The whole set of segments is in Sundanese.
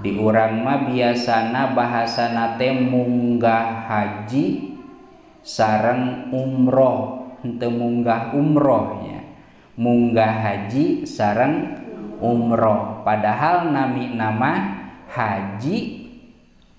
Di urang mah biasana bahasana teh munggah haji sareng umroh, henteu munggah umroh nya. Munggah haji sareng umroh, padahal nami nama haji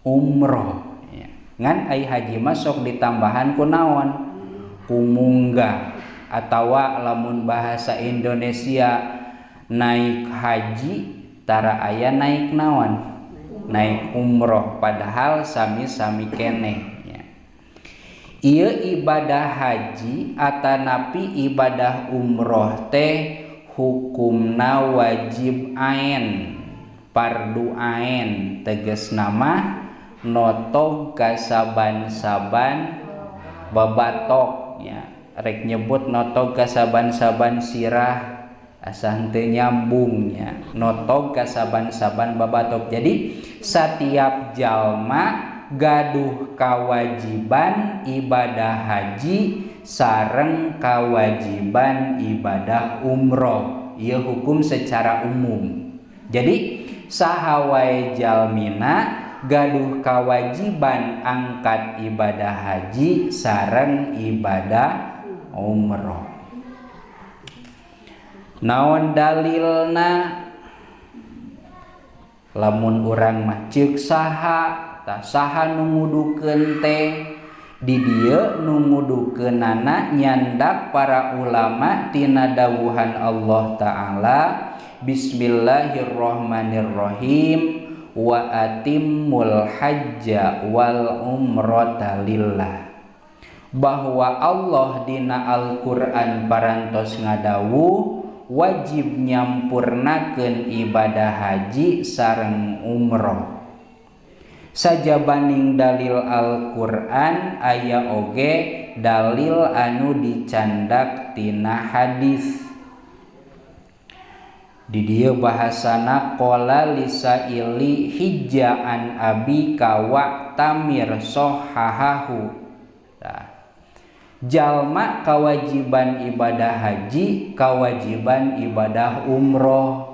umroh ya. Ngan ai haji mah sok ditambahan ku naon? Ku munggah, atawa lamun bahasa Indonesia naik haji tara aya naik naon? Naik umroh, padahal sami-sami keneh ya. Ieu ibadah haji atanapi ibadah umroh teh hukumna wajib ain, fardu ain, tegasna mah notog kasaban-saban babatok ya. Rek nyebut notog kasaban-saban sirah asa henteu nyambung nya. Notog kasaban-saban babatok. Jadi setiap jalma gaduh kewajiban ibadah haji sareng kewajiban ibadah umroh. Ieu hukum secara umum. Jadi saha wae jalmina gaduh kewajiban angkat ibadah haji sareng ibadah umroh. Naon dalilna? Lamun urang mah ceuk saha, tah saha nu ngudukeun teh? Di dieu nu ngudukeunana nyandak para ulama tina dawuhan Allah Ta'ala, bismillahirrahmanirrahim wa atimmul hajja wal umrata lillah. Bahwa Allah dina Al-Qur'an parantos ngadawuh wajib nyampurnakeun ibadah haji sareng umroh. Sajabaning dalil Al-Qur'an aya oge dalil anu dicandak tina hadis. Di dieu bahasana qala lisaili hijja an abika wa tamir sohahahu. Tah, jalma kewajiban ibadah haji, kewajiban ibadah umroh.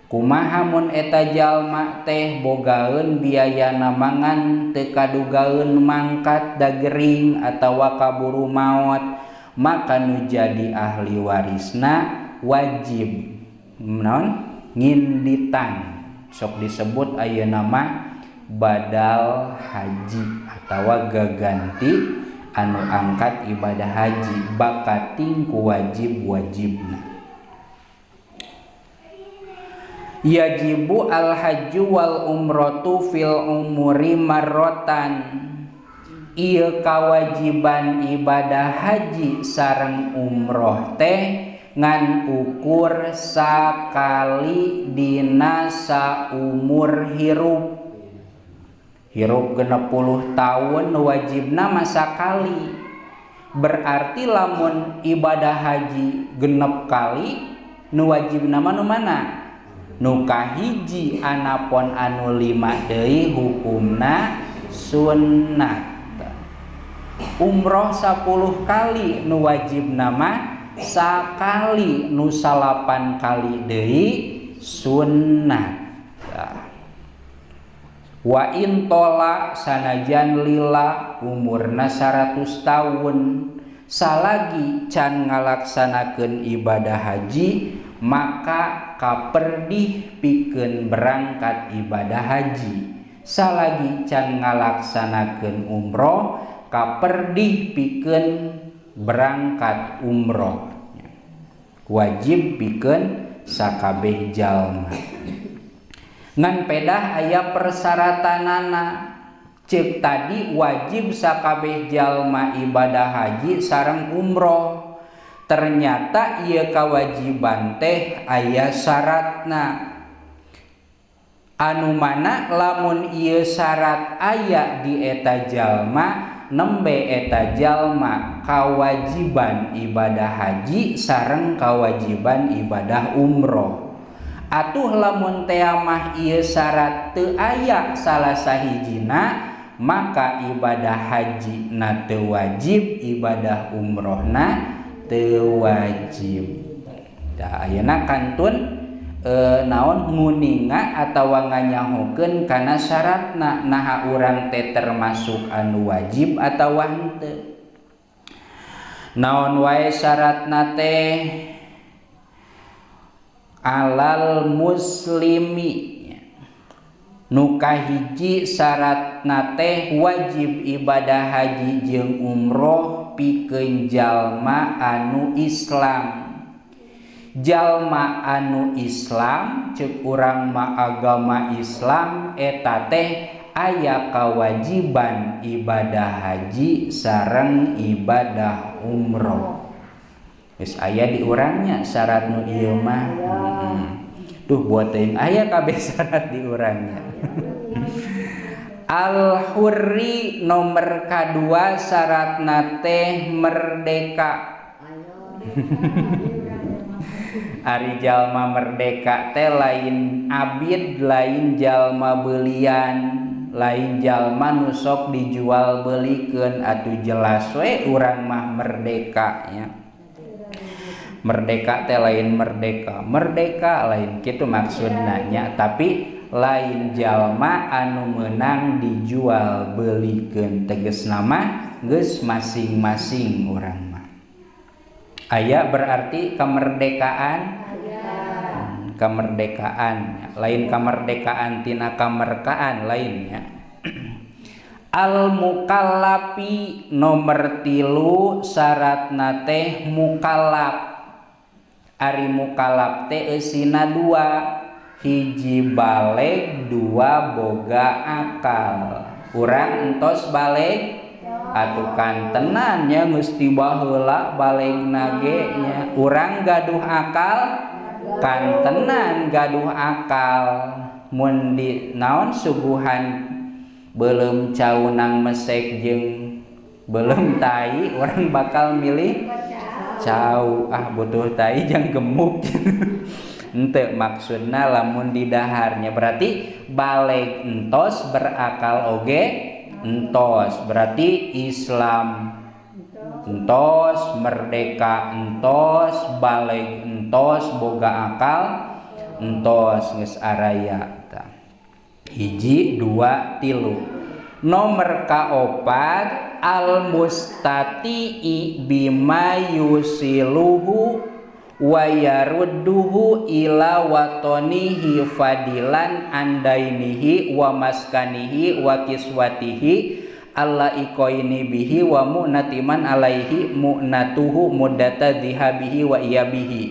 Kumaha mun eta jalma teh bogaeun biayana mangan teu kadugaeun mangkat dagering atawa kaburu maot, maka nu jadi ahli warisna wajib naon nginditan. Sok disebut ayeuna mah badal haji atawa gaganti anu angkat ibadah haji bakating ku wajib-wajibna. Yajibu al-hajju wal umratu fil umuri marrotan. Ieu kawajiban ibadah haji sareng umroh teh ngan ukur sakali dina saumur hirup. Hirup 60 tahun wajibna masa kali. Berarti lamun ibadah haji 6 kali nu wajibna mah nu mana? Nu kahiji anapon anu 5 deui hukumna sunnat. Umroh 10 kali nu wajibna mah sakali, nu 8 kali deui sunnat. Wa in tola sanajan lila umurna 100 tahun salagi can ngalaksanakeun ibadah haji maka kaperdih pikeun berangkat ibadah haji. Salagi can ngalaksanakeun umroh kaperdih pikeun berangkat umroh. Wajib pikeun sakabeh jalma. Ngan pedah aya persyaratanana. Ceuk tadi wajib sakabeh jalma ibadah haji sareng umroh. Ternyata ieu kawajiban teh aya syaratna. Anu mana lamun ieu syarat aya di eta jalma, nembe eta jalma kawajiban ibadah haji sareng kawajiban ibadah umroh. Atuh lamun tea mah ieu syarat teu aya salah sahijina, maka ibadah haji na teu wajib, ibadah umrohna teu wajib. Tah ayeuna kantun naon nguninga atawa nganyahokeun kana syaratna naha urang teh termasuk anu wajib atawa henteu. Naon wae syaratna teh alal muslimi nu kahiji syaratna teh wajib ibadah haji jeung umroh pikeun jalma anu Islam. Jalma anu Islam ceuk urang mah agama Islam eta teh aya kewajiban ibadah haji sareng ibadah umroh. Geus aya di urangnya syarat nu ieu mah. Duh buat teuing aya kabeh syarat di urangnya. Al hurri nomor kadua syaratna teh merdeka. Ari jalma merdeka teh lain abid, lain jalma belian, lain jalma nu sok dijual belikeun atuh jelas we urang mah merdeka nya. Merdeka teh lain merdeka, merdeka lain kitu maksudna nya, tapi lain jalma anu meunang dijual belikeun tegasna mah geus masing-masing urang mah. Aya berarti kemerdekaan. Kemerdekaan lain kemerdekaan tina kamerkaan lainnya. Al mukallafi nomor 3 syaratna teh mukallaf. Ari mukallaf teh eusina 2, hiji baleg, 2 boga akal. Urang entos baleg atuh kantenan nya geus ti baheula balegna ge nya. Urang gaduh akal, kantenan gaduh akal. Mun di naon suguhan beuleum caunang mesek jeung beuleum tai, urang bakal milih cau. Ah butuh tai jang gemuk. Henteu maksudna lamun didaharnya berarti baleg entos berakal oge entos, berarti Islam entos, merdeka entos, baleg entos, boga akal entos, geus araya tah. 1, 2, 3. Nomor kaopat al mustati'i bima yusiluhu wa yarudduhu ila watonihi fadilan andainihi wa maskanihi wa kiswatihi alla ikoini bihi wa mu'natiman alaihi mu'natuhu muddata dhihabihi wa iyabihi.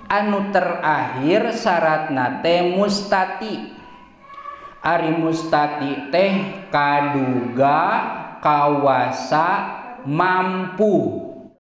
Anu terakhir syaratna teh mustati. Ari mustati teh kaduga kawasa mampu.